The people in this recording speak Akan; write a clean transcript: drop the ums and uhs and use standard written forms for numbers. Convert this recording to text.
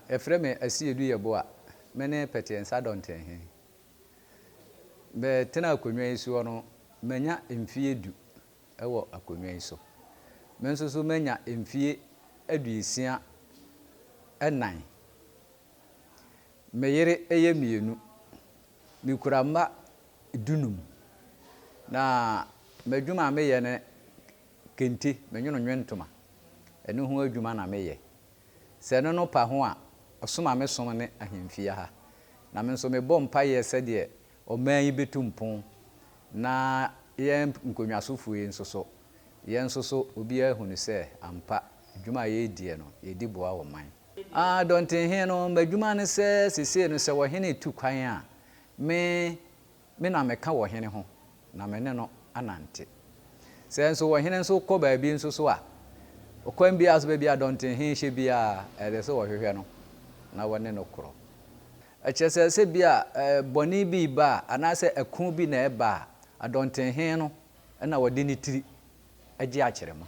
Yɛfrɛ me Asiedu Yeboah, me ne Pɛteɛnsa Dɔntenhe. Metena akonnwa yi soɔ no, manya mfeɛ du wɔ akonnwa yi so. Me nso so manya mfeɛ 64. Me yere yɛ mmienu. Mekura mma 15. Na m'adwuma a meyɛ ne kente, menwono nwentoma. Ɛno ho adwuma na meyɛ. Sɛ ɛno no pa ho a, ɔsom a mesom ne ahemfie ha. Na me nso mebɔ mpaeɛ sɛdeɛ ɔman yi bɛtu mpon, na yɛn nkonnwasofoɔ yi nso so, yɛn nso so obiara ahunu sɛ ampa dwuma a yɛrediɛ no, yɛdi boa ɔman. Ah, Dɔntenhene no, m'adwuma ne sɛ seesei no sɛ ɔhene retu kwan a, me Me na meka ɔhene ho, na me ne no anante. Sɛ nso ɔhene nso kɔ baabi nso so a, ɔkwan biara so, baabi a dɔntenhe hyɛ biara, ɛsɛ sɛ wɔhwehwɛ no na wɔne no korɔ. Ɛkyerɛ sɛ, sɛ bi a bɔne bi reba a, anaasɛ ɛko bi na ɛreba a, adɔntenhe no na wɔde ne tiri gye akyerɛma.